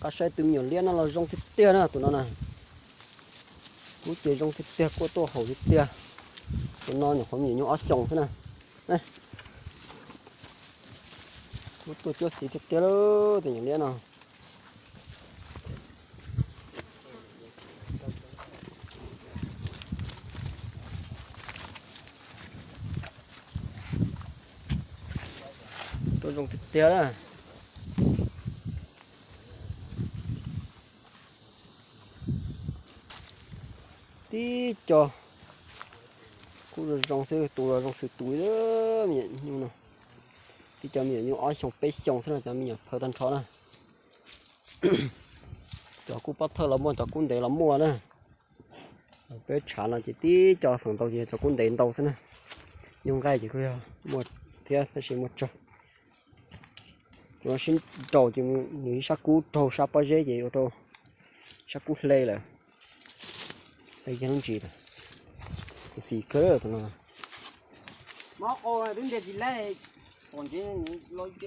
Pab saib tus me nyuam liab no los zoo tiag tiag na tus no na. Kub ces zoo tiag tiag, kuj tuaj haum tiag tiag. Tus no nyuam qhuav me nyuam nyuj ob xyoos xwb na. Kub tuaj cuab xiv tiag tiag lauj tus me nyuam liab no. Tuaj zoo tiag tiag na. Tib co kub zoo zoo xwb, tus los zoo xwb tus me nyuam nyuj no. Tib co me nyuam nyuj ob xyoos peb xyoos xwb no, cov me nyuam phaw tag nrho na. Cov kub pob thawj los muaj, cov kub ntev los muaj na. Peb tshav no ces tib co feem ntau ces cov kub ntev ntau xwb na. Nyuj nqaij ces kuj yog muaj thiab tab sis muaj tsawg. Tus no sib nraus ces nws ib sab kub raug sab pob zeb ces ua rau sab kub hle lawm. Hle kiag lub ntsis lawm. Tus xis kawg tus no. Mob qau twb ntiag tsis laij, pom ntsev los ib